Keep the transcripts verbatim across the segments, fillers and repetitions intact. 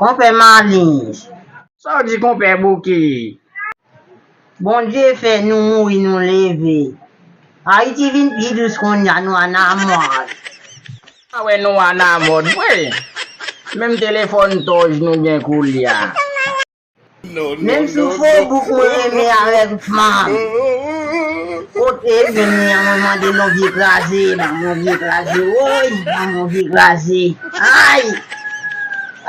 Konpè Malis. Sa w di konpè Bouki? Bondye fè nou mouri nou leve. Ayiti vin pi dous kounye a, nou ann amòd. A wè nou ann amòd vre. Menm telefòn tòj nou gen koulye a. Menm sou Facebook mwen renmen avèk fanm. Kote vini an mwen mande yon vye kraze, ban mwen vye kraze, woy, ban mwen vye kraze. Ay!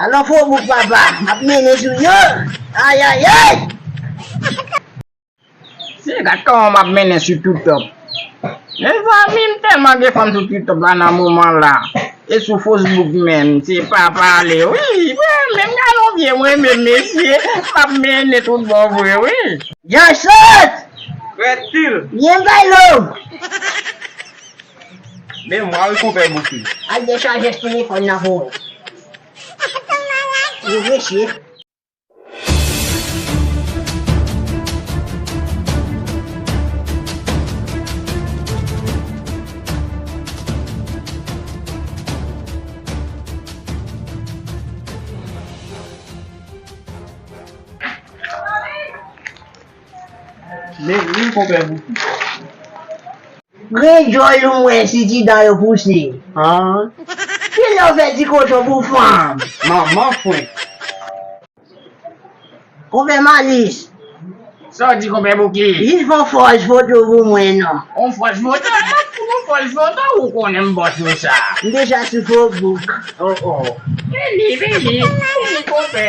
Alò Facebook papa, m ap mennen sou yo. Ay, ay, ay! Se gad kòman m ap mennen sou TikTok. Mezanmi, m tèlman gen fanm sou TikTok la nan moman la. E sou Facebook menm, se pa pale, wi. Mwen menm, gade yon vye mwen menm, mesye, m ap mennen tout bon vre, wi. Jan sot! Reptil! Byen bay lòm! Men mwa wi konpè Bouki. Al dechaje telefòn nan pou mwen. Wi, mesye. Men wi konpè Bouki. Grenn djòl ou m wè si ti dan yo pouse. Kilè w fè ti kochon pou fanm? Manman fwen. Konpè Malis. Sa w di konpè Bouki? Jis fè yon fòs foto pou mwen non. Yon fòs foto? Mwen pou yon fòs foto ou konnen m bò sou sa. M deja sou Facebook. Oh oh. Vini, vini, vini konpè.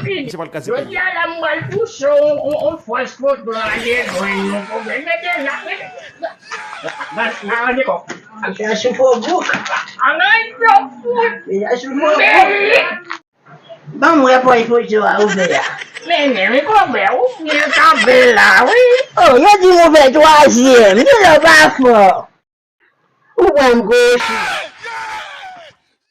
Vini. Jodi a la m pral touche yon fòs foto la gen grenn nou konpè. Mete la, mete la. Aranje kò. Deja sou Facebook. Aranje kò. Deja sou Facebook. Ban m wè pòch foto a ou fè a. Men men wi konpè, ou byen kanpe la wi. Oh, yo di m ou fè twazyèm, kilè w pa fò. Ou pran m kou chyen.